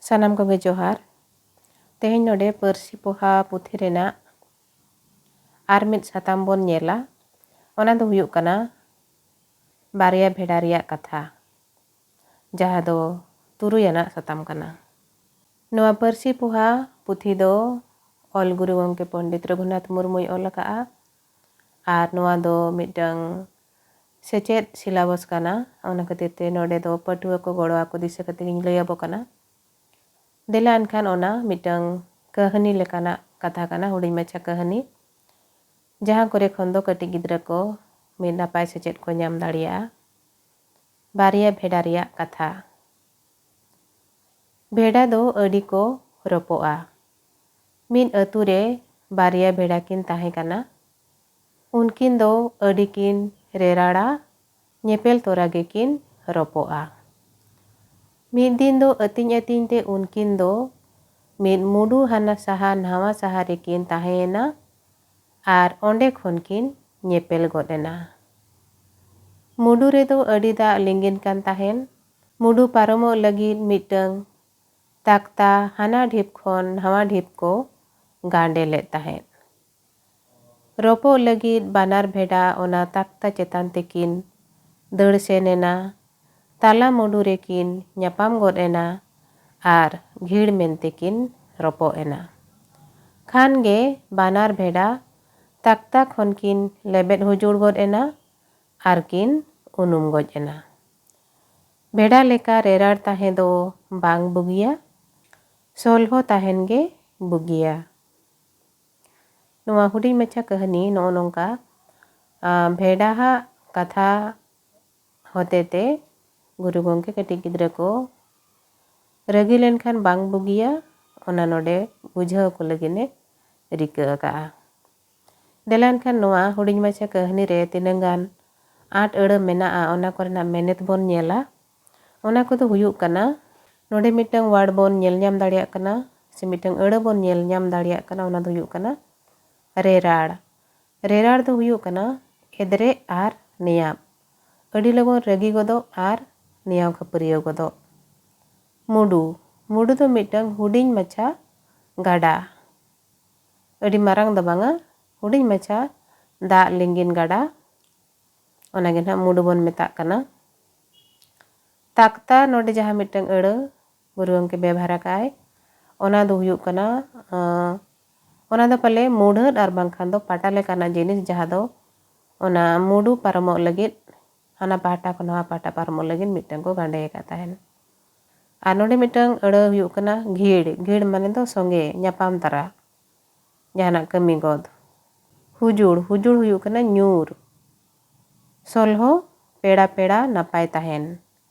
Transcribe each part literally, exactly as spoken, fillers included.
ᱥᱟᱱᱟᱢ ᱠᱚᱜᱮ ᱡᱚᱦᱟᱨ᱾ ᱛᱮᱦᱮᱧ ᱱᱚᱰᱮ ᱯᱟᱹᱨᱥᱤ ᱯᱚᱦᱟ ᱯᱩᱛᱷᱤ ᱨᱮᱱᱟᱜ ᱟᱨ ᱢᱤᱫ ᱥᱟᱛᱟᱢ ᱵᱚᱱ ᱧᱮᱞᱟ᱾ ᱚᱱᱟ ᱫᱚ ᱦᱩᱭᱩᱜ ᱠᱟᱱᱟ ᱵᱟᱨᱭᱟ ᱵᱷᱮᱰᱟ ᱨᱮᱭᱟᱜ ᱠᱟᱛᱷᱟ, ᱡᱟᱦᱟᱸ ᱫᱚ ᱛᱩᱨᱩᱭ ᱟᱱᱟᱜ ᱥᱟᱛᱟᱢ ᱠᱟᱱᱟ᱾ ᱱᱚᱣᱟ ᱯᱟᱹᱨᱥᱤ ᱯᱚᱦᱟ ᱯᱩᱛᱷᱤ ᱫᱚ ᱚᱞ ᱜᱩᱨᱩ ᱜᱚᱢᱠᱮ ᱯᱚᱱᱰᱤᱛ ᱨᱚᱜᱷᱩᱱᱟᱛᱷ ᱢᱩᱨᱢᱩᱭ ᱚᱞ ᱟᱠᱟᱫᱼᱟ᱾ ᱟᱨ ᱱᱚᱣᱟ ᱫᱚ ᱢᱤᱫᱴᱟᱝ ᱥᱮᱪᱮᱫ ᱥᱤᱞᱟᱵᱚᱥ ᱠᱟᱱᱟ᱾ ᱚᱱᱟ ᱠᱷᱟᱹᱛᱤᱨ ᱛᱮ ᱱᱚᱰᱮ ᱫᱚ ᱯᱟᱹᱴᱷᱩᱣᱟᱹ ᱠᱚ ᱜᱚᱲᱚ ᱟᱠᱚ ᱫᱤᱥᱟᱹ ᱠᱟᱛᱮ ᱜᱤᱧ ᱞᱟᱹᱭ ᱟᱵᱚ ᱠᱟᱱᱟ᱾ ᱫᱮᱞᱟ ᱮᱱᱠᱷᱟᱱ ᱚᱱᱟ ᱢᱤᱫᱴᱟᱝ ᱠᱟᱹᱦᱱᱤ ᱞᱮᱠᱟᱱᱟᱜ ᱠᱟᱛᱷᱟ ᱠᱟᱱᱟ, ᱦᱩᱰᱤᱧ ᱢᱟᱪᱷᱟ ᱠᱟᱹᱦᱱᱤ, ᱡᱟᱦᱟᱸ ᱠᱚᱨᱮ ᱠᱷᱚᱱ ᱫᱚ ᱠᱟᱹᱴᱤᱡ ᱜᱤᱫᱽᱨᱟᱹ ᱠᱚ ᱢᱤᱫ ᱱᱟᱯᱟᱭ ᱥᱮᱪᱮᱫ ᱠᱚ ᱧᱟᱢ ᱫᱟᱲᱮᱭᱟᱜᱼᱟ᱾ ᱵᱟᱨᱭᱟ ᱵᱷᱮᱰᱟ ᱨᱮᱭᱟᱜ ᱠᱟᱛᱷᱟ᱾ ᱵᱷᱮᱰᱟ ᱫᱚ ᱟᱹᱰᱤ ᱠᱚ ᱨᱚᱯᱚᱜᱼᱟ᱾ ᱢᱤᱫ ᱟᱹᱛᱩ ᱨᱮ ᱵᱟᱨᱭᱟ ᱵᱷᱮᱰᱟ ᱠᱤᱱ ᱛᱟᱦᱮᱸ ᱠᱟᱱᱟ᱾ ᱩᱱᱠᱤᱱ ᱫᱚ ᱟᱹᱰᱤ ᱠᱤᱱ ᱨᱮᱨᱟᱲᱟ, ᱧᱮᱯᱮᱞ ᱛᱚᱨᱟ ᱜᱮᱠᱤᱱ ᱨᱚᱯᱚᱜᱼᱟ᱾ ᱢᱤᱫ ᱫᱤᱱ ᱫᱚ ᱟᱹᱛᱤᱧ ᱟᱹᱛᱤᱧ ᱛᱮ ᱩᱱᱠᱤᱱ ᱫᱚ ᱢᱤᱫ ᱢᱩᱰᱩ ᱦᱟᱱᱟ ᱥᱟᱦᱟ ᱱᱟᱣᱟ ᱥᱟᱦᱟ ᱨᱮᱠᱤᱱ ᱛᱟᱦᱮᱸᱭᱮᱱᱟ ᱟᱨ ᱚᱸᱰᱮ ᱠᱷᱚᱱ ᱠᱤᱱ ᱧᱮᱯᱮᱞ ᱜᱚᱫ ᱮᱱᱟ᱾ ᱢᱩᱰᱩ ᱨᱮᱫᱚ ᱟᱹᱰᱤ ᱫᱟᱜ ᱞᱤᱸᱜᱤᱱ ᱠᱟᱱ ᱛᱟᱦᱮᱸᱱ᱾ ᱢᱩᱰᱩ ᱯᱟᱨᱚᱢᱚᱜ ᱞᱟᱹᱜᱤᱫ ᱢᱤᱫᱴᱟᱝ ᱛᱟᱠᱛᱟ ᱦᱟᱱᱟ ᱰᱷᱤᱯ ᱠᱷᱚᱱ ᱱᱟᱣᱟ ᱰᱷᱤᱯ ᱠᱚ ᱜᱟᱸᱰᱮ ᱞᱮᱫ ᱛᱟᱦᱮᱸᱫ᱾ ᱨᱚᱯᱚᱜ ᱞᱟᱹᱜᱤᱫ ᱵᱟᱱᱟᱨ ᱵᱷᱮᱰᱟ ᱚᱱᱟ ᱛᱟᱠᱛᱟ ᱪᱮᱛᱟᱱ ᱛᱮᱠᱤᱱ ᱫᱟᱹᱲ ᱥᱮᱱ ᱮᱱᱟ᱾ ᱛᱟᱞᱟ ᱢᱩᱰᱩ ᱨᱮᱠᱤᱱ ᱧᱟᱯᱟᱢ ᱜᱚᱫ ᱮᱱᱟ ᱟᱨ ᱜᱷᱤᱲ ᱢᱮᱱᱛᱮ ᱠᱤᱱ ᱨᱚᱯᱚᱜ ᱮᱱᱟ᱾ ᱠᱷᱟᱱ ᱜᱮ ᱵᱟᱱᱟᱨ ᱵᱷᱮᱰᱟ ᱛᱟᱠᱛᱟ ᱠᱷᱚᱱ ᱠᱤᱱ ᱞᱮᱵᱮᱫ ᱦᱩᱡᱩᱲ ᱜᱚᱫ ᱮᱱᱟ ᱟᱨ ᱠᱤᱱ ᱩᱱᱩᱢ ᱜᱚᱡ ᱮᱱᱟ᱾ ᱵᱷᱮᱰᱟ ᱞᱮᱠᱟ ᱨᱮᱨᱟᱲ ᱛᱟᱦᱮᱸ ᱫᱚ ᱵᱟᱝ ᱵᱩᱜᱤᱭᱟ, ᱥᱚᱞᱦᱚ ᱛᱟᱦᱮᱱ ᱜᱮ ᱵᱩᱜᱤᱭᱟ᱾ ᱱᱚᱣᱟ ᱦᱩᱰᱤᱧ ᱢᱟᱪᱷᱟ ᱠᱟᱹᱦᱱᱤ ᱱᱚᱜᱼᱚ ᱱᱚᱝᱠᱟ, ᱟᱸ, ᱵᱷᱮᱰᱟ ᱦᱟᱜ ᱠᱟᱛᱷᱟ ᱦᱚᱛᱮ ᱛᱮ ᱜᱩᱨᱩ ᱜᱚᱢᱠᱮ ᱠᱟᱹᱴᱤᱡ ᱜᱤᱫᱽᱨᱟᱹ ᱠᱚ ᱨᱟᱹᱜᱤ ᱞᱮᱱᱠᱷᱟᱱ ᱵᱟᱝ ᱵᱩᱜᱤᱭᱟ, ᱚᱱᱟ ᱱᱚᱰᱮ ᱵᱩᱡᱷᱟᱹᱣ ᱟᱠᱚ ᱞᱟᱹᱜᱤᱫ ᱮ ᱨᱤᱠᱟᱹ ᱟᱠᱟᱫᱼᱟ᱾ ᱫᱮᱞᱟ ᱮᱱᱠᱷᱟᱱ ᱱᱚᱣᱟ ᱦᱩᱰᱤᱧ ᱢᱟᱪᱷᱟ ᱠᱟᱹᱦᱱᱤ ᱨᱮ ᱛᱤᱱᱟᱹᱝ ᱜᱟᱱ ᱟᱸᱴ ᱟᱹᱲᱟᱹ ᱢᱮᱱᱟᱜᱼᱟ, ᱚᱱᱟ ᱠᱚᱨᱮᱱᱟᱜ ᱢᱮᱱᱮᱛ ᱵᱚᱱ ᱧᱮᱞᱟ᱾ ᱚᱱᱟ ᱠᱚᱫᱚ ᱦᱩᱭᱩᱜ ᱠᱟᱱᱟ, ᱱᱚᱰᱮ ᱢᱤᱫᱴᱟᱝ word ᱵᱚᱱ ᱧᱮᱞ ᱧᱟᱢ ᱫᱟᱲᱮᱭᱟᱜ ᱠᱟᱱᱟ, ᱥᱮ ᱢᱤᱫᱴᱟᱝ ᱟᱹᱲᱟᱹ ᱵᱚᱱ ᱧᱮᱞ ᱧᱟᱢ ᱫᱟᱲᱮᱭᱟᱜ ᱠᱟᱱᱟ, ᱚᱱᱟ ᱫᱚ ᱦᱩᱭᱩᱜ ᱠᱟᱱᱟ ᱨᱮᱨᱟᱲ᱾ ᱨᱮᱨᱟᱲ ᱫᱚ ᱦᱩᱭᱩᱜ ᱠᱟᱱᱟ ᱮᱫᱽᱨᱮ ᱟᱨ ᱱᱮᱭᱟᱵ, ᱟᱹᱰᱤ ᱞᱚᱜᱚᱱ ᱨᱟᱹᱜᱤ ᱜᱚᱫᱚᱜ ᱟᱨ ᱱᱮᱭᱟᱣ ᱠᱷᱟᱹᱯᱟᱹᱨᱤᱭᱟᱹᱣ ᱜᱚᱫᱚᱜ᱾ ᱢᱩᱰᱩ, ᱢᱩᱰᱩ ᱫᱚ ᱢᱤᱫᱴᱟᱝ ᱦᱩᱰᱤᱧ ᱢᱟᱪᱷᱟ ᱜᱟᱰᱟ, ᱟᱹᱰᱤ ᱢᱟᱨᱟᱝ ᱫᱚ ᱵᱟᱝᱟ, ᱦᱩᱰᱤᱧ ᱢᱟᱪᱷᱟ ᱫᱟᱜ ᱞᱤᱸᱜᱤᱱ ᱜᱟᱰᱟ, ᱚᱱᱟᱜᱮ ᱱᱟᱦᱟᱜ ᱢᱩᱰᱩ ᱵᱚᱱ ᱢᱮᱛᱟᱜ ᱠᱟᱱᱟ᱾ ᱛᱟᱠᱛᱟ ᱱᱚᱰᱮ ᱡᱟᱦᱟᱸ ᱢᱤᱫᱴᱟᱝ ᱟᱹᱲᱟᱹ ᱜᱩᱨᱩ ᱜᱚᱢᱠᱮ ᱵᱮᱵᱷᱟᱨ ᱟᱠᱟᱫᱼᱟᱭ, ᱚᱱᱟ ᱫᱚ ᱦᱩᱭᱩᱜ ᱠᱟᱱᱟ, ᱟᱸ, ᱚᱱᱟ ᱫᱚ ᱯᱟᱞᱮ ᱢᱩᱰᱷᱟᱹᱫ ᱟᱨ ᱵᱟᱝᱠᱷᱟᱱ ᱫᱚ ᱯᱟᱴᱟ ᱞᱮᱠᱟᱱᱟᱜ ᱡᱤᱱᱤᱥ, ᱡᱟᱦᱟᱸ ᱫᱚ ᱚᱱᱟ ᱢᱩᱰᱩ ᱯᱟᱨᱚᱢᱚᱜ ᱞᱟᱹᱜᱤᱫ, ᱦᱟᱱᱟ ᱯᱟᱦᱴᱟ ᱠᱷᱚᱱ ᱱᱚᱣᱟ ᱯᱟᱦᱴᱟ ᱯᱟᱨᱚᱢᱚᱜ ᱞᱟᱹᱜᱤᱫ ᱢᱤᱫᱴᱟᱝ ᱠᱚ ᱜᱟᱸᱰᱮ ᱟᱠᱟᱫ ᱛᱟᱦᱮᱱ᱾ ᱟᱨ ᱱᱚᱰᱮ ᱢᱤᱫᱴᱟᱝ ᱟᱹᱲᱟᱹ ᱦᱩᱭᱩᱜ ᱠᱟᱱᱟ ᱜᱷᱤᱲ᱾ ᱜᱷᱤᱲ ᱢᱟᱱᱮ ᱫᱚ ᱥᱚᱸᱜᱮ, ᱧᱟᱯᱟᱢ ᱛᱟᱨᱟ, ᱡᱟᱦᱟᱱᱟᱜ ᱠᱟᱹᱢᱤ ᱜᱚᱫ᱾ ᱦᱩᱡᱩᱲ, ᱦᱩᱡᱩᱲ ᱦᱩᱭᱩᱜ ᱠᱟᱱᱟ ᱧᱩᱨ᱾ ᱥᱚᱞᱦᱚ, ᱯᱮᱲᱟ ᱯᱮᱲᱟ ᱱᱟᱯᱟᱭ ᱛᱟᱦᱮᱱ᱾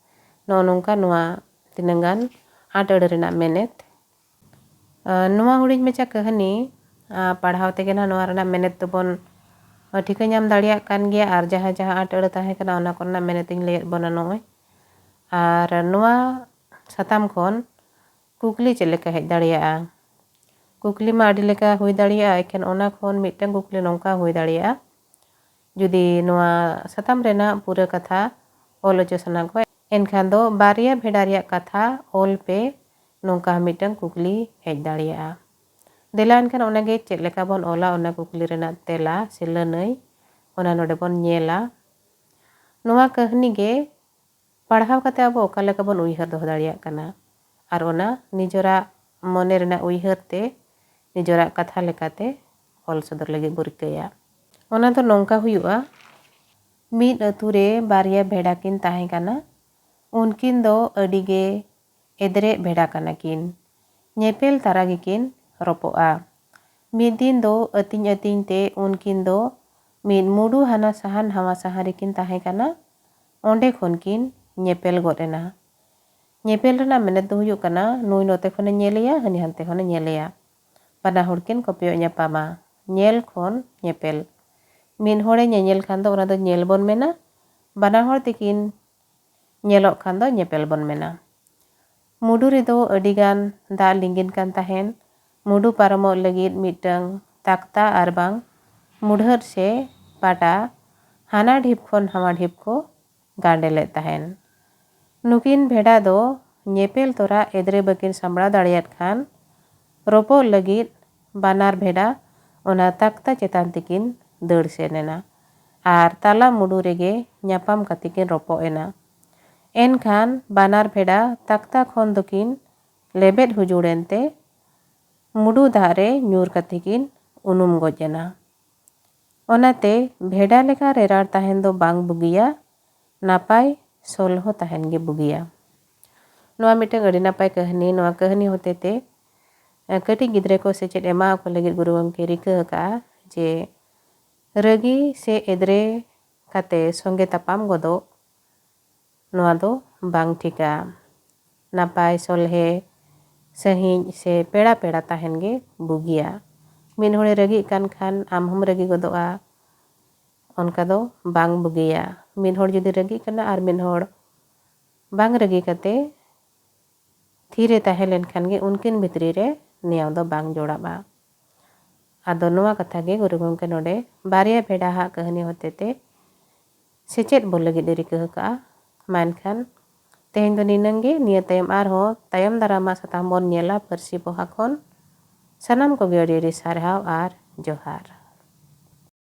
ᱱᱚᱜᱼᱚ ᱱᱚᱝᱠᱟ ᱱᱚᱣᱟ ᱛᱤᱱᱟᱹᱝ ᱜᱟᱱ ᱟᱸᱴ ᱟᱹᱲᱟᱹ ᱨᱮᱱᱟᱜ ᱢᱮᱱᱮᱛ᱾ ᱟᱨ ᱱᱚᱣᱟ ᱦᱩᱰᱤᱧ ᱢᱟᱪᱷᱟ ᱠᱟᱹᱦᱱᱤ, ᱟᱨ ᱯᱟᱲᱦᱟᱣ ᱛᱮᱜᱮ ᱱᱟᱦᱟᱜ ᱱᱚᱣᱟ ᱨᱮᱱᱟᱜ ᱢᱮᱱᱮᱛ ᱫᱚᱵᱚᱱ ᱴᱷᱤᱠᱟᱹ ᱧᱟᱢ ᱫᱟᱲᱮᱭᱟᱜ ᱠᱟᱱ ᱜᱮᱭᱟ᱾ ᱟᱨ ᱡᱟᱦᱟᱸ ᱡᱟᱦᱟᱸ ᱟᱸᱴ ᱟᱹᱲᱟᱹ ᱛᱟᱦᱮᱸ ᱠᱟᱱᱟ, ᱚᱱᱟ ᱠᱚᱨᱮᱱᱟᱜ ᱢᱮᱱᱮᱛ ᱤᱧ ᱞᱟᱹᱭᱟᱫ ᱵᱚᱱᱟ ᱱᱚᱜᱼᱚᱭ᱾ ᱟᱨ ᱱᱚᱣᱟ ᱥᱟᱛᱟᱢ ᱠᱷᱚᱱ ᱠᱩᱠᱞᱤ ᱪᱮᱫ ᱞᱮᱠᱟ ᱦᱮᱡ ᱫᱟᱲᱮᱭᱟᱜᱼᱟ? ᱠᱩᱠᱞᱤ ᱢᱟ ᱟᱹᱰᱤ ᱞᱮᱠᱟ ᱦᱩᱭ ᱫᱟᱲᱮᱭᱟᱜᱼᱟ, ᱮᱱᱠᱷᱟᱱ ᱚᱱᱟ ᱠᱷᱚᱱ ᱢᱤᱫᱴᱟᱝ ᱠᱩᱠᱞᱤ ᱱᱚᱝᱠᱟ ᱦᱩᱭ ᱫᱟᱲᱮᱭᱟᱜᱼᱟ, ᱡᱩᱫᱤ ᱱᱚᱣᱟ ᱥᱟᱛᱟᱢ ᱨᱮᱱᱟᱜ ᱯᱩᱨᱟᱹ ᱠᱟᱛᱷᱟ ᱚᱞ ᱦᱚᱪᱚ ᱥᱟᱱᱟ ᱠᱚᱣᱟ, ᱮᱱᱠᱷᱟᱱ ᱫᱚ ᱵᱟᱨᱭᱟ ᱵᱷᱮᱰᱟ ᱨᱮᱭᱟᱜ ᱠᱟᱛᱷᱟ ᱚᱞ ᱯᱮ, ᱱᱚᱝᱠᱟ ᱢᱤᱫᱴᱟᱝ ᱠᱩᱠᱞᱤ ᱦᱮᱡ ᱫᱟᱲᱮᱭᱟᱜᱼᱟ᱾ ᱫᱮᱞᱟ ᱮᱱᱠᱷᱟᱱ ᱚᱱᱟᱜᱮ ᱪᱮᱫ ᱞᱮᱠᱟ ᱵᱚᱱ ᱚᱞᱟ, ᱚᱱᱟ ᱠᱩᱠᱞᱤ ᱨᱮᱱᱟᱜ ᱛᱮᱞᱟ ᱥᱮ ᱞᱟᱹᱱᱟᱹᱭ, ᱚᱱᱟ ᱱᱚᱰᱮ ᱵᱚᱱ ᱧᱮᱞᱟ᱾ ᱱᱚᱣᱟ ᱠᱟᱹᱦᱱᱤ ᱜᱮ ᱯᱟᱲᱦᱟᱣ ᱠᱟᱛᱮ ᱟᱵᱚ ᱚᱠᱟ ᱞᱮᱠᱟ ᱵᱚᱱ ᱩᱭᱦᱟᱹᱨ ᱫᱚᱦᱚ ᱫᱟᱲᱮᱭᱟᱜ ᱠᱟᱱᱟ, ᱟᱨ ᱚᱱᱟ ᱱᱤᱡᱮᱨᱟᱜ ᱢᱚᱱᱮ ᱨᱮᱱᱟᱜ ᱩᱭᱦᱟᱹᱨ ᱛᱮ ᱱᱤᱡᱮᱨᱟᱜ ᱠᱟᱛᱷᱟ ᱞᱮᱠᱟᱛᱮ ᱚᱞ ᱥᱚᱫᱚᱨ ᱞᱟᱹᱜᱤᱫ ᱵᱚ ᱨᱤᱠᱟᱹᱭᱟ᱾ ᱚᱱᱟ ᱫᱚ ᱱᱚᱝᱠᱟ ᱦᱩᱭᱩᱜᱼᱟ, ᱢᱤᱫ ᱟᱹᱛᱩ ᱨᱮ ᱵᱟᱨᱭᱟ ᱵᱷᱮᱰᱟ ᱠᱤᱱ ᱛᱟᱦᱮᱸ ᱠᱟᱱᱟ᱾ ᱩᱱᱠᱤᱱ ᱫᱚ ᱟᱹᱰᱤ ᱜᱮ ᱮᱫᱽᱨᱮᱜ ᱵᱷᱮᱰᱟ ᱠᱟᱱᱟ ᱠᱤᱱ᱾ ᱧᱮᱯᱮᱞ ᱛᱟᱨᱟ ᱜᱮᱠᱤᱱ ᱨᱚᱯᱚᱜᱼᱟ᱾ ᱢᱤᱫ ᱫᱤᱱ ᱫᱚ ᱟᱹᱛᱤᱧ ᱟᱹᱛᱤᱧ ᱛᱮ ᱩᱱᱠᱤᱱ ᱫᱚ ᱢᱤᱫ ᱢᱩᱰᱩ ᱦᱟᱱᱟ ᱥᱟᱦᱟ ᱱᱟᱣᱟ ᱥᱟᱦᱟ ᱨᱮᱠᱤᱱ ᱛᱟᱦᱮᱸ ᱠᱟᱱᱟ᱾ ᱚᱸᱰᱮ ᱠᱷᱚᱱ ᱠᱤᱱ ᱧᱮᱯᱮᱞ ᱜᱚᱫ ᱮᱱᱟ᱾ ᱧᱮᱯᱮᱞ ᱨᱮᱱᱟᱜ ᱢᱮᱱᱮᱛ ᱫᱚ ᱦᱩᱭᱩᱜ ᱠᱟᱱᱟ, ᱱᱩᱭ ᱱᱚᱛᱮ ᱠᱷᱚᱱᱮ ᱧᱮᱞᱮᱭᱟ, ᱦᱟᱹᱱᱤ ᱦᱟᱱᱛᱮ ᱠᱷᱚᱱᱮ ᱧᱮᱞᱮᱭᱟ᱾ ᱵᱟᱱᱟ ᱦᱚᱲ ᱠᱤᱱ ᱠᱚᱯᱮᱭᱚᱜ ᱧᱟᱯᱟᱢᱟ᱾ ᱧᱮᱞ ᱠᱷᱚᱱ ᱧᱮᱯᱮᱞ᱾ ᱢᱤᱫ ᱦᱚᱲᱮ ᱧᱮᱧᱮᱞ ᱠᱷᱟᱱ ᱫᱚ ᱚᱱᱟ ᱫᱚ ᱧᱮᱞ ᱵᱚᱱ ᱢᱮᱱᱟ᱾ ᱵᱟᱱᱟ ᱦᱚᱲ ᱛᱮᱠᱤᱱ ᱧᱮᱞᱚᱜ ᱠᱷᱟᱱ ᱫᱚ ᱧᱮᱯᱮᱞ ᱵᱚᱱ ᱢᱮᱱᱟ᱾ ᱢᱩᱰᱩ ᱨᱮᱫᱚ ᱟᱹᱰᱤᱜᱟᱱ ᱫᱟᱜ ᱞᱤᱸᱜᱤᱱ ᱠᱟᱱ ᱛᱟᱦᱮᱸᱱ᱾ ᱢᱩᱰᱩ ᱯᱟᱨᱚᱢᱚᱜ ᱞᱟᱹᱜᱤᱫ ᱢᱤᱫᱴᱟᱝ ᱛᱟᱠᱛᱟ ᱟᱨ ᱵᱟᱝ ᱢᱩᱰᱷᱟᱹᱫ ᱥᱮ ᱯᱟᱴᱟ ᱦᱟᱱᱟ ᱰᱷᱤᱯ ᱠᱷᱚᱱ ᱱᱟᱣᱟ ᱰᱷᱤᱯ ᱠᱚ ᱜᱟᱸᱰᱮ ᱞᱮᱫ ᱛᱟᱦᱮᱸᱱ᱾ ᱱᱩᱠᱤᱱ ᱵᱷᱮᱰᱟ ᱫᱚ ᱧᱮᱯᱮᱞ ᱛᱚᱨᱟ ᱮᱫᱽᱨᱮ ᱵᱟᱹᱠᱤᱱ ᱥᱟᱢᱵᱲᱟᱣ ᱫᱟᱲᱮᱭᱟᱫ ᱠᱷᱟᱱ ᱨᱚᱯᱚᱜ ᱞᱟᱹᱜᱤᱫ ᱵᱟᱱᱟᱨ ᱵᱷᱮᱰᱟ ᱚᱱᱟ ᱛᱟᱠᱛᱟ ᱪᱮᱛᱟᱱ ᱛᱮᱠᱤᱱ ᱫᱟᱹᱲ ᱥᱮᱱ ᱮᱱᱟ ᱟᱨ ᱛᱟᱞᱟ ᱢᱩᱰᱩ ᱨᱮᱜᱮ ᱧᱟᱯᱟᱢ ᱠᱟᱛᱮ ᱠᱤᱱ ᱨᱚᱯᱚᱜ ᱮᱱᱟ᱾ ᱮᱱᱠᱷᱟᱱ ᱵᱟᱱᱟᱨ ᱵᱷᱮᱰᱟ ᱛᱟᱠᱛᱟ ᱠᱷᱚᱱ ᱫᱚᱠᱤᱱ ᱞᱮᱵᱮᱫ ᱦᱩᱡᱩᱲ ᱮᱱᱛᱮ ᱢᱩᱰᱩ ᱫᱟᱜ ᱨᱮ ᱧᱩᱨ ᱠᱟᱛᱮ ᱠᱤᱱ ᱩᱱᱩᱢ ᱜᱚᱡ ᱮᱱᱟ᱾ ᱚᱱᱟᱛᱮ ᱵᱷᱮᱰᱟ ᱞᱮᱠᱟ ᱨᱮᱨᱟᱲ ᱛᱟᱦᱮᱱ ᱫᱚ ᱵᱟᱝ ᱵᱩᱜᱤᱭᱟ, ᱱᱟᱯᱟᱭ ᱥᱚᱞᱦᱚ ᱛᱟᱦᱮᱱ ᱜᱮ ᱵᱩᱜᱤᱭᱟ᱾ ᱱᱚᱣᱟ ᱢᱤᱫᱴᱟᱝ ᱟᱹᱰᱤ ᱱᱟᱯᱟᱭ ᱠᱟᱹᱦᱱᱤ᱾ ᱱᱚᱣᱟ ᱠᱟᱹᱦᱱᱤ ᱦᱚᱛᱮ ᱛᱮ, ᱮ, ᱠᱟᱹᱴᱤᱡ ᱜᱤᱫᱽᱨᱟᱹ ᱠᱚ ᱥᱮᱪᱮᱫ ᱮᱢᱟ ᱠᱚ ᱞᱟᱹᱜᱤᱫ ᱜᱩᱨᱩ ᱜᱚᱢᱠᱮ ᱨᱤᱠᱟᱹ ᱟᱠᱟᱫᱼᱟ ᱡᱮ ᱨᱟᱹᱜᱤ ᱥᱮ ᱮᱫᱽᱨᱮ ᱠᱟᱛᱮ ᱥᱚᱸᱜᱮ ᱛᱟᱯᱟᱢ ᱜᱚᱫᱚᱜ, ᱱᱚᱣᱟ ᱫᱚ ᱵᱟᱝ ᱴᱷᱤᱠᱟ᱾ ᱱᱟᱯᱟᱭ ᱥᱚᱞᱦᱮ ᱥᱟᱺᱦᱤᱡ ᱥᱮ ᱯᱮᱲᱟ ᱯᱮᱲᱟ ᱛᱟᱦᱮᱱ ᱜᱮ ᱵᱩᱜᱤᱭᱟ᱾ ᱢᱤᱫ ᱦᱚᱲᱮ ᱨᱟᱹᱜᱤᱜ ᱠᱟᱱ ᱠᱷᱟᱱ ᱟᱢ ᱦᱚᱸᱢ ᱨᱟᱹᱜᱤ ᱜᱚᱫᱚᱜᱼᱟ, ᱚᱱᱠᱟ ᱫᱚ ᱵᱟᱝ ᱵᱩᱜᱤᱭᱟ᱾ ᱢᱤᱫ ᱦᱚᱲ ᱡᱩᱫᱤ ᱨᱟᱹᱜᱤᱜ ᱠᱟᱱᱟ ᱟᱨ ᱢᱤᱫ ᱦᱚᱲ ᱵᱟᱝ ᱨᱟᱹᱜᱤ ᱠᱟᱛᱮ ᱛᱷᱤᱨᱮ ᱛᱟᱦᱮᱸ ᱞᱮᱱᱠᱷᱟᱱ ᱜᱮ ᱩᱱᱠᱤᱱ ᱵᱷᱤᱛᱨᱤ ᱨᱮ ᱱᱮᱭᱟᱣ ᱫᱚ ᱵᱟᱝ ᱡᱚᱲᱟᱜᱼᱟ᱾ ᱟᱫᱚ ᱱᱚᱣᱟ ᱠᱟᱛᱷᱟ ᱜᱮ ᱜᱩᱨᱩ ᱜᱚᱢᱠᱮ ᱱᱚᱰᱮ ᱵᱟᱨᱭᱟ ᱵᱷᱮᱰᱟ ᱦᱟᱜ ᱠᱟᱹᱦᱱᱤ ᱦᱚᱛᱮ ᱛᱮ ᱥᱮᱪᱮᱫ ᱵᱚᱱ ᱞᱟᱹᱜᱤᱫ ᱮ ᱨᱤᱠᱟᱹ ᱟᱠᱟᱫᱼᱟ᱾ ᱢᱟ ᱮᱱᱠᱷᱟᱱ ᱛᱮᱦᱮᱧ ᱫᱚ ᱱᱤᱱᱟᱹᱝ ᱜᱮ᱾ ᱱᱤᱭᱟᱹ ᱛᱟᱭᱚᱢ ᱟᱨᱦᱚᱸ ᱛᱟᱭᱚᱢ ᱫᱟᱨᱟᱢᱟᱜ ᱥᱟᱛᱟᱢ ᱵᱚᱱ ᱧᱮᱞᱟ ᱯᱟᱹᱨᱥᱤ ᱯᱚᱦᱟ ᱠᱷᱚᱱ᱾ ᱥᱟᱱᱟᱢ ᱠᱚᱜᱮ ᱟᱹᱰᱤ ᱟᱹᱰᱤ ᱥᱟᱨᱦᱟᱣ ᱟᱨ ᱡᱚᱦᱟᱨ᱾